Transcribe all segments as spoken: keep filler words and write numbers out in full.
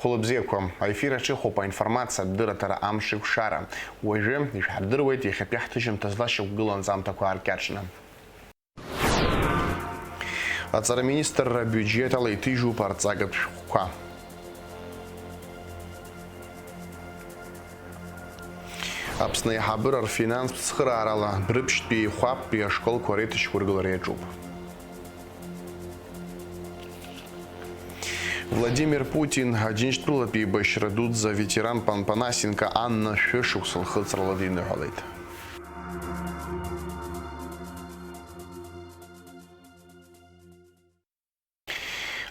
Хәылбзиақәа, аефир аҿы иҟоуп аинформациатә дырраҭара Амшеикәшара. Уажәы ишәҳардыруеит иахьатәи ҳҭыжьымҭа злашьақәгылоу анҵамҭақәа ааркьаҿны. Аҵара министрра абиуџьет ала иҭыжьуп арҵагатә шәҟәқәа. Аԥсны аиҳабыра рфинанстә цхыраарала Дәрыԥшьтәи Еихәаптәи ашколқәа реиҭашьақәыргылара иаҿуп. Владимир Путин Аџьынџьтәылатәи еибашьра дуӡӡа аветеран Панпанасенко Анна шәышықәса лхыҵрала диныҳәалеит.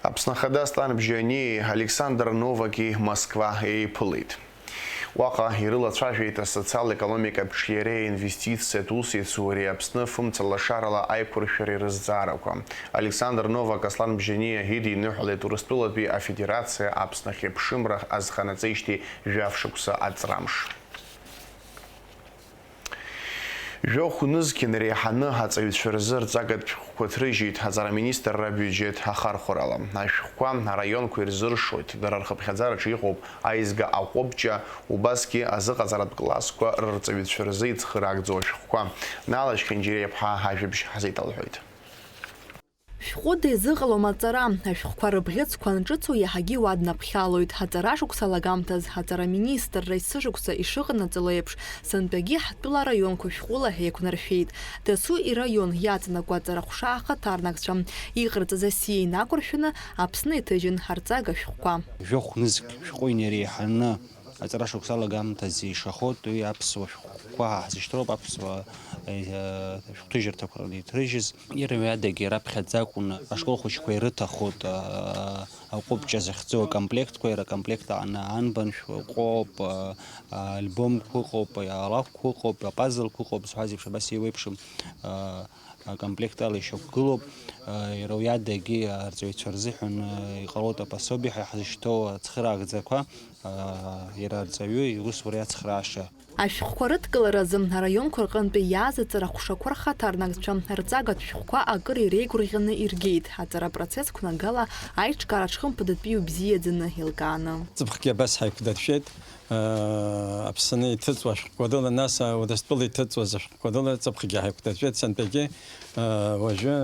Аԥсны Ахада Асланбжьаниеи Александр Новаки Москва еиԥылеит. Уаҟа ирылацәажәеит асоциал-економикатә ҽеиреи аинвестициатә усеицуреи Аԥсны фымца лашарала аиқәыршәареи рызҵаарақәа. Александр Новак Асланбжьаниа идиныҳәалеит Урыстәылатәи Афедерациа Аԥсны ахьеиԥшымра азханаҵеижьҭеи жәаф шықәса аҵрамш. Жәохә нызқь инареиҳаны аҵаҩцәа рзы рҵагатә шәҟәқәа ҭрыжьит аҵара министрра абиуџьет ахархәарала. Ашәҟәқәа араионқәа ирзыршоит, дара рхыԥхьаӡараҿы иҟоуп аизга аҟәыбҷа, убасгьы азыҟаҵаратә классқәа рырҵаҩцәа рзы ицхыраагӡоу ашәҟәқәа. Нала Чхинџьириаԥҳа ажәабжь ҳазеиҭалҳәоит. Шәҟәыда изыҟалом аҵара, ашәҟәқәа рыбӷьыцқәа анҿыцу иаҳагьы уа днаԥхьалоит. Аҵара шықәса алагамҭаз аҵара министрра есышықәса ишыҟанаҵало еиԥш, сынтәагьы ҳтәыла араионқәа шәҟәыла ҳеиқәнаршәеит. Дасу ираион иаҵанакуа аҵарахәша ахаҭарнакцәа иҟарҵаз асиа инақәыршәаны Аԥсны иҭыжьын ҳарҵага шәҟәқәа. Жәохә нызқь шәҟәы инареиҳаны Аҵара шықәса алагамҭазы ишахоит уи аԥсуа шәҟәқәа ҳзышьҭроуп, аԥсуа, э, шәҟәҭыжьырҭақәа рыла иҭрыжьыз. Иара уи адагьы раԥхьаӡа акәны ашкол хәыҷқәа ирыҭахоит, а, аҟәыбҷа захьӡу акомплектқәа, иара акомплект аҟны анбан шәҟәоуп, а, аальбомқәа ыҟоуп, алакәқәа ыҟоуп, апазлқәа ыҟоуп, зҳәаз еиԥш, абас еиуеиԥшым, а, акомплект ала ишьақәгылоуп. Иара уи адагьы арҵаҩцәа рзыҳәан иҟалоит апособиа ҳәа иаҳзышьҭоу ацхыраагӡақәа, иара арҵаҩы иусура иацхрааша. Ашәҟәқәа рыдкыларазы араионқәа рҟынтәи иааз аҵара ҟәшақәа рхаҭарнакцәа рҵагатә шәҟәқәа акыр иреигәырӷьаны иргеит, аҵара процесс қәнагала аиҿкаара ҽхымԥадатәиу бзиаӡаны еилкааны. Ҵыԥхгьы абас ҳаиқәдыршәеит. Аԥсны иҭыҵуа ашәҟәқәа рыла, нас Урыстәыла иҭыҵуаз ашәҟәқәа рыла ҵыԥхгьы ҳаиқәдыршәеит, сынтәагьы, уажәы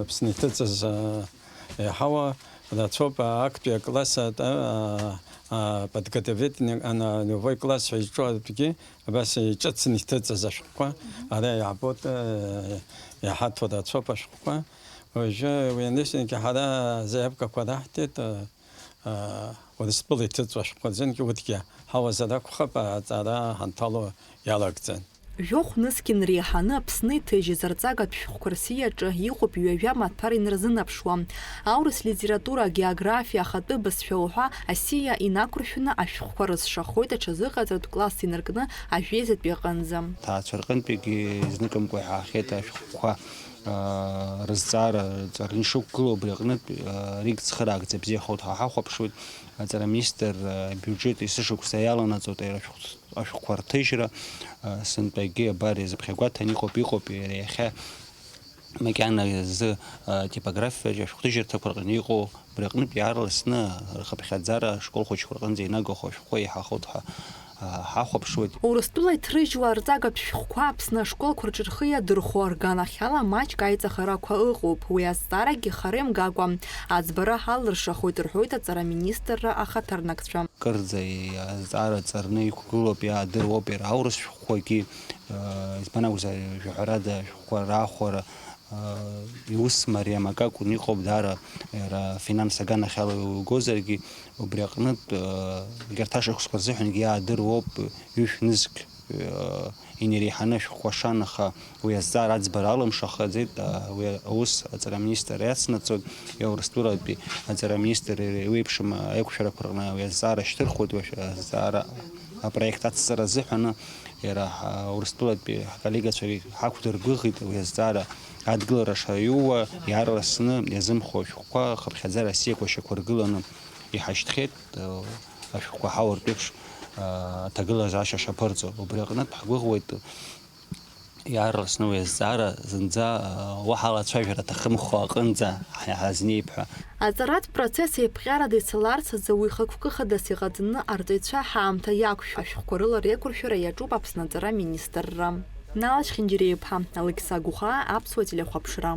Аԥсны иҭыҵыз иаҳауа рацәоуп, актәи акласс, а, а, подготовительный, ана, любой класс ҳәа изҿу атәгьы абас иҿыцны иҭыҵыз ашәҟәқәа, ара иаабоит, иаҳаҭо рацәоуп ашәҟәқәа. Уажәы уи анышьҭахь ҳара заявкақәа раҳҭеит, Урыстәыла иҭыҵуа ашәҟәқәа рзынгьы урҭгьы ҳауазар акәхап, аҵара ҳанҭало иалагӡан. Жәохә нызқь инреиҳаны Аԥсны иҭыжьыз арҵагатә шәҟәқәа рсиаҿы иҟоуп ҩажәа маҭәар инарзынаԥшуа. Аурыс литература, агеографиа, ахатәы бызшәа уҳәа асиа инақәыршәаны ашәҟәқәа рызшахоит аҽазыҟаҵаратә класс инаркны ажәеизатәи аҟынӡа. Ҭаацәа рҟынтәигьы изныкымкәа иҳаҳахьеит ашәҟәқәа. Рызҵаара ҵарны ишықәгылоу убри аҟнытә, ригь цхыраагӡа бзиахоит ҳәа ҳахәаԥшуеит. Аҵара министр абиуџьет есышықәса иаланаҵоит ари ашәҟәқәа рҭыжьра, сынтәагьы абар иазыԥхьагәаҭаны иҟоуп, иҟоуп иара иахьа макьана зы типографиаҿы ашәҟәҭыжьырҭақәа рҟны иҟоу. Убри аҟнытә иаарласны рхыԥхьаӡара ашкол хәыҷқәа рҟынӡа инагахо ашәҟәқәа иаҳахоит ҳәа, а, ҳахәаԥшуеит. Урыстәыла иҭрыжьуа арҵагатә шәҟәқәа Аԥсны ашколқәа рҿы рхы иадырхәо рганахьала маҷк аиҵахарақәа ыҟоуп. Уи азҵаарагьы хара имгакәа аӡбара ҳалыршахоит, рҳәоит аҵара министрра ахаҭарнакцәа. Кырӡа азҵаара ҵарны иқәгылоуп, иаадыруоуп иара аурыс шәҟәқәагьы, а, избан акәзар, жәаҳәарада ашәҟәқәа раахәара, Иус мариам акакәын иҟоуп, даара иара афинанс аганахьала иугозаргьы, убри аҟнытә, егьырҭ ашықәсқәа рзыҳәангьы иаадыруоуп ҩышә нызқь инареиҳаны ашәҟәқәа шан, аха уи азҵаара аӡбара алымшахаӡеит, уи аус аҵара аминистр иацнаҵоит, иаурыстәылатәи аҵара аминистр еиуеиԥшым аиқәшәарақәа рҟны уи азҵаара шьҭырхуеит, уи азҵаара апроект ацҵара азыҳәаны. Иара ҳа-, Урыстәылатәи ҳколлегацәагьы ҳақәдыргәыӷит уи азҵаара адгылара шаиуа, иаарласны иазымхо ашәҟәқәа хыԥхьаӡа Россиақәа шьақәыргыланы иҳашьҭхьеит, э, ашәҟәқәа ҳауартә еиԥш, э, аҭагылазаашьа шаԥырҵо. Убри аҟнытә ҳгәыӷуеит, Иаарласны уи азҵаара зынӡа, уаҳа алацәажәара аҭахымхо аҟынӡа ҳа-, ҳазнеип ҳәа. Аҵаратә процесс еиԥҟьарада ицаларц азы уи хықәкы хадас иҟаҵаны арҵаҩцәа ҳаамҭа иақәшәо ашәҟәқәа рыла реиқәыршәара иаҿуп Аԥсны аҵара министрра. Нала Чхинџьириа-иԥҳа, Алықьса Гәыхаа, Аԥсуа телехәаԥшра.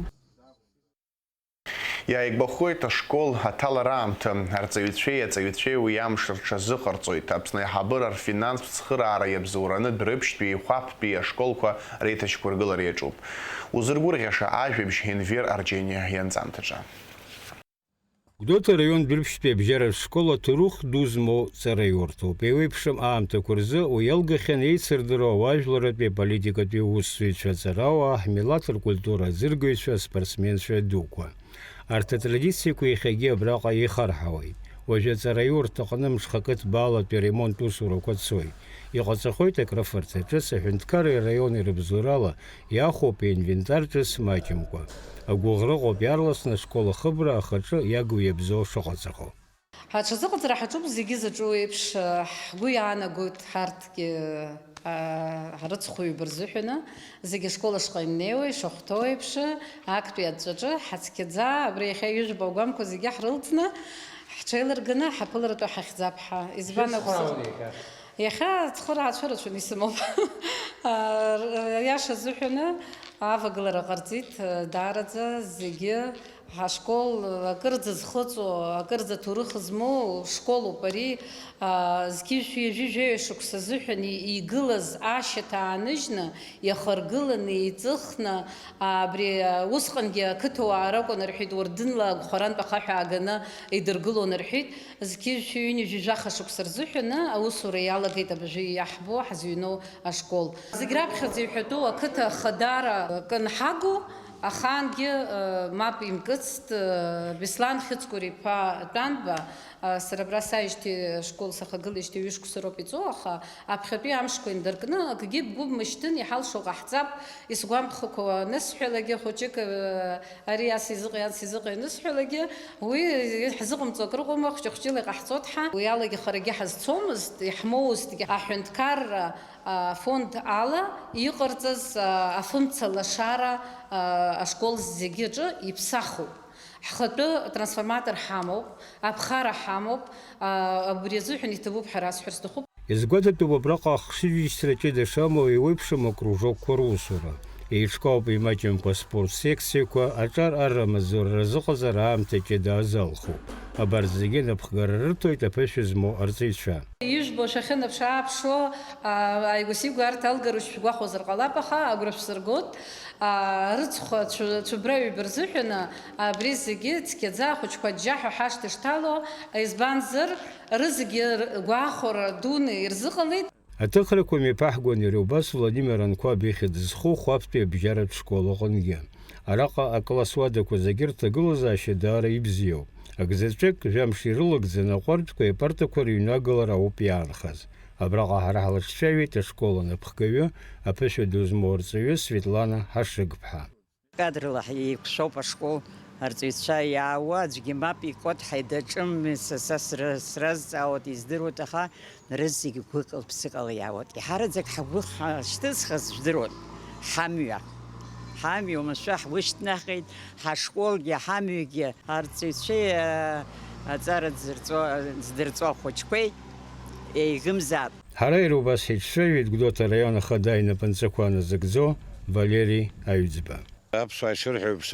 Иааигәахоит ашкол аҭалара аамҭа. Арҵаҩцәеи аҵаҩцәеи уи амш рҽазыҟарҵоит. Аԥсны аиҳабыра рфинанстә цхыраара иабзоураны Дәрыԥшьтәи, Хәаԥтәи ашколқәа реиҭашьақәыргылара иаҿуп. Узыргәырӷьаша ажәабжь Енвер Арџьениа ианҵамҭаҿы. Гәдоуҭа араион Дәрыԥшьтәи абжьаратә школ аҭоурых ду змоу ҵараиурҭоуп. Еиуеиԥшым аамҭақәа рзы уи иалгахьан еицырдыруа ауаажәларратәи аполитикатәи аусзуҩцәа, аҵарауаа, ҳмилаҭ ркультура азыргаҩцәа, аспортсменцәа дуқәа. Арҭ атрадициақәа иахьагьы абраҟа еихарҳауеит. Уажәы аҵараиурҭаҟны мшхакы ҭбаалатәи аремонт усурақәа цоит. Иҟаҵахоит акрыфарҭа ҿыц аҳәынҭқарреи араиони рыбзоурала иахәоуп аинвентар ҿыц маҷымкәа. Агәыӷра ыҟоуп иаарласны ашкол ахыбра ахаҿы иагу иабзоу шыҟаҵахо. Аҽазыҟаҵара ҳаҿуп зегьы заҿу еиԥш, ҳгәы иаанагоит ҳарҭгьы, а, ҳрыцхәаҩ рзыҳәаны, зегьы ашкол ашҟа иннеиуа, ишахәҭоу еиԥш, актәи аҵәҵәаҿы ҳацқьаӡа, абри иахьа ҩажәа агәамқәа зегьы ҳрылҵны, ҳҽеиларганы ҳаԥыларатәы ҳахьӡап ҳәа. Избан акәзар? Шәызхәаауеит иахьа? Иахьа ацхыраара цәырацәан исымоуп. А, р-, аиаша азыҳәаны авагылара ҟарҵеит, даараӡа зегьы. Ҳашкол акырӡа зхыҵуа, акырӡа ҭоурых змоу школуп ари. А, зқьи жәшәи ҩажәи жәаҩа шықәса азыҳәан и-, игылаз ашьаҭа ааныжьны, иахаргыланы, еиҵыхны, а, абри, а, усҟангьы ақыҭауаа ракәын, рҳәеит, уардынла агәхарантә ахаҳә ааганы идыргылон, рҳәеит. Зқьи жәшәи ҩынҩажәи жәаха шықәса рзыҳәаны аусура иалагеит абыржәы иаҳбо, ҳазыҩноу ашкол. Зегь раԥхьаӡа иҳәатәу ақыҭа ахадара акы анҳагу, ахаангьы, э, мап имкыцт, э, Беслан Хьыҵкәыр-иԥа Тәанба, э, сара абра сааижьҭеи, ашкол сахагылеижьҭеи ҩышықәса роуп иҵоу, аха аԥхьатәи амшқәа инаркны акгьы бгәы бмышьҭын, иҳалшо ҟаҳҵап, исгәамԥхакәа анысҳәалакгьы, хәыҷык, э, ари ас изыҟеи, анс изыҟеи анысҳәалакгьы, уи ҳзыҟамҵо акрыҟоума, хәҷы-хәҷыла иҟаҳҵоит ҳәа. Уи алагьы харагьы ҳазцомызт, иаҳмоузҭгьы аҳәынҭқарра, а, фонд ала иҟарҵаз, а, афымца лашара, а, ашкол зегьы аҿы иԥсахуп. Ҳхатәы трансформатор ҳамоуп, аԥхара ҳамоуп, а, абри азыҳәан иҭабуп ҳәа расҳәар сҭахуп. Иазгәаҭатәуп абраҟа ахшыҩзышьҭра ҷыда шамоу еиуеиԥшым акружокқәа русура. Еиҿкаауп имаҷымкәа аспорт секциақәа, аҿар арра амаҵзура рзыҟазар аамҭа ҷыда азалхуп. Абарҭ зегьы напхгара рырҭоит аԥышәа змоу арҵаҩцәа. Ижәбо шәахьынаԥш-ааԥшуа, а, ааигәа-сигәа арҭ алгару шәгәахәуазар ҟалап, аха агәра шәсыргоит. А, рыцхә цәы-, цәыббра-ҩба рзыҳәаны абри зегьы цқьаӡа ахәыҷқәа аџьџьаҳәа ҳашҭа ишҭало, избанзар, рызегьы р-, гәахәара дуны ирзыҟалеит. Аҭыхрақәа мҩаԥаҳгон иара убас Владимир Анқәаб ихьӡ зху Хәаԥтәи абжьаратә школ аҟынгьы. Араҟа акласс уадақәа зегьы рҭагылазаашьа даара ибзиоуп. Акзаҵәык, жәамш ирылагӡаны аҟәардәқәеи апартақәа рыҩнагалара ауп иаанхаз. Абраҟа ҳара ҳлаҿцәажәеит ашкол анапхгаҩы, аԥышәа ду змоу арҵаҩы Светлана Ҳашыгԥҳа. Кадрла еиқәшәоуп ашкол, арҵаҩцәа иаауа аӡәгьы мап икуа дҳаидаҿым, са, са сра-, сразҵаауеит, издыруеит, аха рызегь гәыкала, ԥсыкала иаауеит. Иҳараӡак ҳгәы ҳашьҭызхыз жәдыруан, ҳамҩа. Ҳамҩа уамашәа ҳгәышьҭнахит, ҳашколгьы, ҳамҩагьы, арҵаҩцәеи, а, аҵара дзырҵо, здырҵо ахәыҷқәеи еиӷымзаап. Ҳара иара убас ҳиҿцәажәеит Гәдоуҭа араион ахада инапынҵақәа назыгӡо Валери Аҩӡба. Аԥсуаа ишырҳәо еиԥш,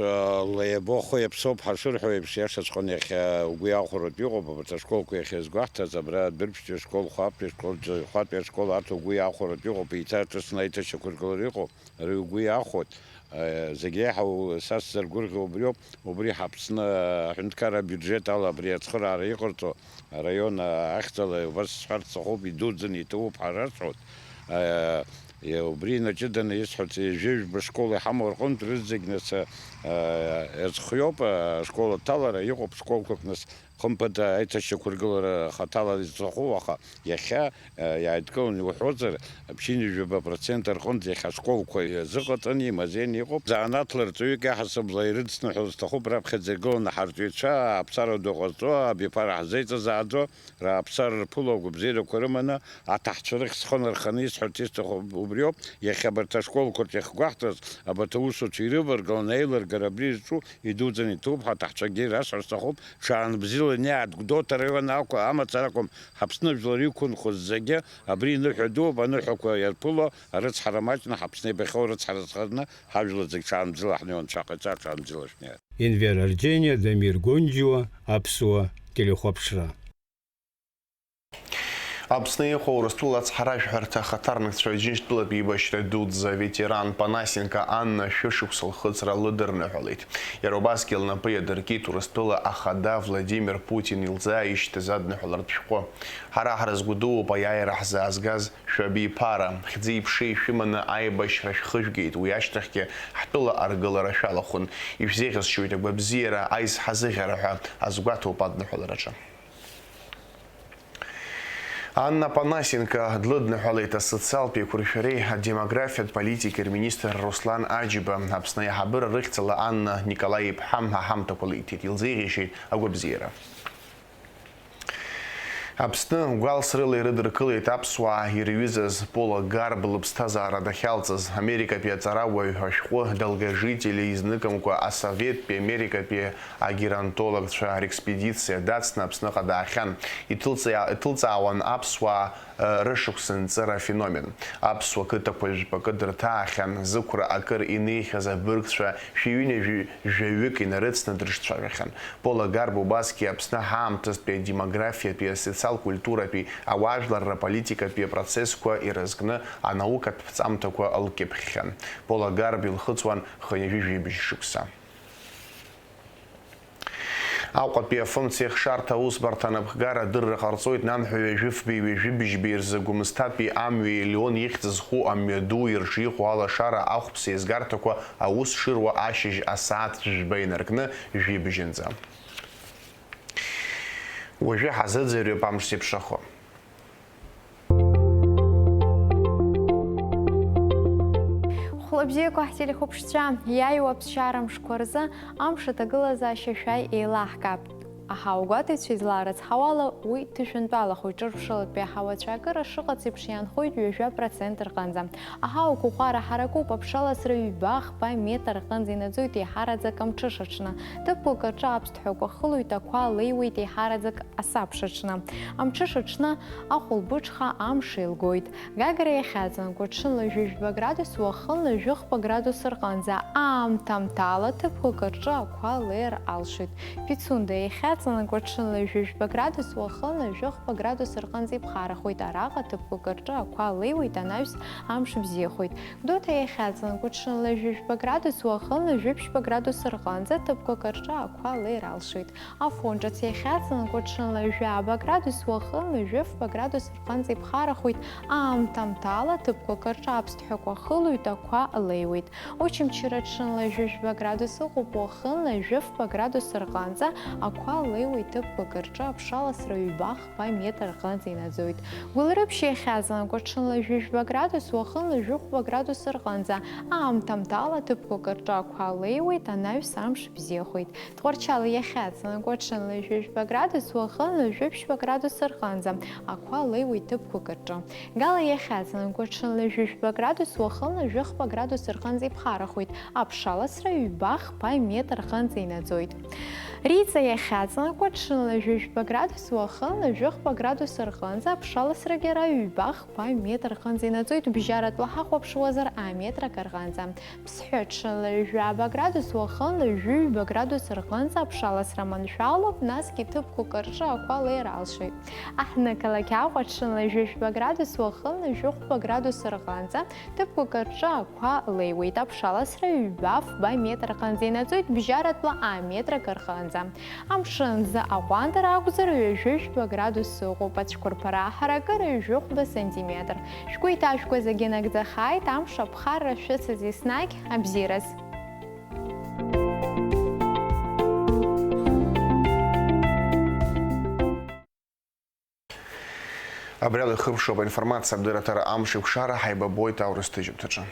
леибо ахы иаԥсоуп ҳашырҳәо еиԥш, иашаҵәҟьаны иахьа угәы иахәаратәы иҟоуп, абарҭ ашколқәа иахьазгәаҳҭаз, абра Дәрыԥшьтәи ашкол, Хәаԥтәи ашкол, Џьаихәатәи ашкол, арҭ угәы иахәаратәы иҟоуп, еиҭа ҿыцны аиҭашьақәыргылара иҟоуп, ари угәы иахәоит. Зегь реиҳа у-, са сзыргәырӷьо убриоуп, убри ҳаԥсны аҳәынҭқарра абиуџьет ала абри ацхыраара иҟарҵо, араион ахьӡала убас сҳәарц сҭахуп, идуӡӡаны иҭабуп ҳәа расҳәоит. Е, убри инаҷыданы исҳәоит, ҩажәа школ иҳамоу рҟынтә рызегь нас, е, иазхиоуп, е, ашкол аҭалара, иҟоуп школқәак нас, хымԥада аиҭашьақәыргылара хаҭала изҭаху, аха иахьа, е, иааидкыланы иуҳәозар, ԥшьынҩажәаба процент рҟынӡа иахьа ашколқәа иазыҟаҵаны имазеины иҟоуп. Занааҭла рҵаҩык иаҳасабала ирыдсныҳәо сҭахуп, раԥхьаӡа иргыланы ҳарҵаҩцәа, аԥсара ду ҟазҵо, абиԥара ҳзеиҵазааӡо, рааԥсара рԥыло, агәабзиарақәа рыманы, аҭаҳцәа рыхьӡ хынарханы исҳәарц исҭаху Убриоуп, иахьа абарҭ ашколқәа рҿы иахьгәаҳҭаз, абарҭ аусуцәа ирываргаланы аилыргара абри зҿу идуӡӡаны иҭоуп ҳәа аҭаҳцәагьы расҳәар сҭахуп, ҽаанбзиала инеиааит Гәдоуҭа араион акәу-, амацара акәым, ҳАԥсны жәлар иқәынхоз зегьы абри ныҳәа дууп, аныҳәақәа иарԥыло арыцҳара маҷны ҳАԥсны ибахьоу рыцҳара зхарны ҳажәлар зегь ҽаанбзиала ҳнеиуан, ҽаҟаиҵа, ҽаанбзиала шәнеиааит. Енвер Арџьениа, Дамир Гонџьиуа, Аԥсуа телехәаԥшра. Аԥсны иҟоу Урыстәыла ацҳаражәҳәарҭа ахаҭарнакцәа Џьынџьтәылатә еибашьра дуӡӡа аветеран Панасенко Анна шәышықәса лхыҵра лыдырныҳәалеит. Иара убасгьы лнапы иадыркит Урыстәыла ахада Владимир Путин илзааишьҭыз адныҳәалартә шәҟәы. Ҳара ҳрызгәдууп аиааира ҳзаазгаз шәабиԥара. Хьӡи-ԥшеи шәыманы аибашьра шәхыжәгеит, уи ашьҭахьгьы ҳтәыла аргылара шәалахәын. Ишәзеиӷьасшьоит агәабзиара, аизҳазыӷьара ҳәа азгәаҭоуп адныҳәалараҿы. Анна Панасенко длыдныҳәалеит асоциалтә еиқәыршәареи адемографиатә политикеи рминистр Руслан Аџьба. Аԥсны аиҳабыра рыхьӡала Анна Николаи-иԥҳа аҳамҭақәа лиҭеит, илзеиӷьеишьеит агәабзиара. Аԥсны гәалсрыла ирыдыркылеит аԥсуаа ирҩызаз Пола Гарб лыԥсҭазаара дахьалҵыз. Америкатәи аҵарауаҩ ашәҟәы Долгожители изныкымкәа асоветтәи Америкатәи агеронтологцәа рекспедициа дацны Аԥсныҟа даахьан. Иҭылҵа-, иҭылҵаауан аԥсуаа, э, рышықәсынҵыра афеномен. Аԥсуа қыҭақәа жәпакы дырҭаахьан, зықәра акыр инеихьаз абыргцәа шәи ҩынҩажәи жәаҩык инарыцны дрыҿцәажәахьан. Пола Гарб убасгьы Аԥсны ҳаамҭазтәи адемографиатәи, асоциал-культуратәи, ауаажәларра политикатәи апроцессқәа ирызкны анаукатә ԥҵамҭақәа лкьыԥхьхьан. Пола Гарб илхыҵуан хынҩажәи жәибжь шықәса. Аҟәатәи афымцеихшарҭа аусбарҭа анапхгара адырра ҟарҵоит нанҳәа ҩажәифбеи ҩажәибжьбеи рзы Гәымсҭатәи амҩеи Леон ихьӡ зху амҩадуи рҿы иҟоу алашара ахәԥса еизгарҭақәа аус шыруа ашьыжь асааҭ жәба инаркны жәибжьынӡа. Уажәы ҳазыӡырҩып амш зеиԥшрахо. Хәлабзиақәа ҳтелехәаԥшцәа, иааиуа аԥсшьара мшқәа рзы амш аҭагылазаашьа шәаи еилаҳкаап. Аҳауагәаҭаҩцәа излаарыцҳауала, уи ҭышәынтәалахоит, ҿырԥшылатәи аҳауацәа акыра шыҟац еиԥш иаанхоит ҩажәа процент рҟынӡа. Аҳауақәа ӷәӷәара ҳаракуп, аԥшаласра ҩба-хԥа метр рҟынӡа инаӡоит еиҳараӡак амҽышаҽны. Ҭыԥқәак рҿы аԥсҭҳәақәа хылоит, ақәа леиуеит еиҳараӡак асабшаҽны. Амҽышаҽны ахәылбыҽха амш еилгоит. Гагра иахьаҵанакуа ҽынла жәаҩба градус уахынла жәохәба градус рҟынӡа, аамҭамҭала ҭыԥқәак рҿы ақәа леир алшоит. Пицунда иахьаҵанакуа ҽынла жәаҩба градус уахынла жәохәба градус рҟынӡа иԥхарахоит, араҟа ҭыԥқәак рҿы ақәа леиуеит, анаҩс амш бзиахоит. Гәдоуҭа иахьаҵанакуа ҽынла жәаҩба градус уахынла жәиԥшьба градус рҟынӡа ҭыԥқәак рҿы ақәа леир алшоит. Афон ҿыц иахьаҵанакуа ҽынла жәаба градус уахынла жәафба градус рҟынӡа иԥхарахоит, аамҭамҭала ҭыԥқәак рҿы аԥсҭҳәақәа хылоит, ақәа леиуеит. Очамчыра ҽынла жәаба градус ыҟоуп, уахынла жәафба градус рҟынӡа ақәа леиуеит, ҭыԥқәак рҿы аԥшаласра ҩба-хԥа метр рҟынӡа инаӡоит. Гәылрыԥшь иахьаҵанакуа ҽынла жәаба градус, уахынла жәохәба градус рҟынӡа, аамҭамҭала ҭыԥқәак рҿы ақәа леиуеит, анаҩс амш бзиахоит. Тҟәарчал иахьаҵанакуа ҽынла жәаба градус, уахынла жәаԥшьба градус рҟынӡа, ақәа леиуеит ҭыԥқәак рҿы. Гала иахьаҵанакуа ҽынла жәаба градус, уахынла жәохәба градус рҟынӡа иԥхарахоит, аԥшаласра ҩба-хԥа метр рҟынӡа инаӡоит. Риҵа иахьаҵанакуа ҽынла жәаба градус, уахынла жәохәба градус рҟынӡа, аԥшаласрагьы ара ҩба-хԥа метр рҟынӡа инаӡоит, бжьаратәла ҳахәаԥшуазар аметр акы рҟынӡа. Ԥсҳәы ҽынла ҩажәаба градус, уахынла ҩажәиҩба градус рҟынӡа аԥшаласра маншәалоуп, насгьы ҭыԥқәак рҿы ақәа леир алшоит. Аҳҭнықалақь Аҟәа ҽынла ҩажәа градус, уахынла ҩажәихәба градус рҟынӡа ҭыԥқәак рҿы ақәа леиуеит, аԥшаласра ҩба-фба метр рҟынӡа инаӡоит, бжьаратәла аметр акы рҟынӡа. Амшын азы аҟәандара акәзар, ҩажәи жәба градус ыҟоуп, ацәқәырԥара аҳаракыра ҩажәи хәба сантиметр. Шәгәы иҭашәкуа зегьы нагӡахааит, амш аԥхарра шәыцыз еснагь абзиараз. Абри ала ихыркәшоуп аинформациа абдырраҭара амш еиқәшара, ҳаибабоит аурыс ҭыжьымҭаҿы.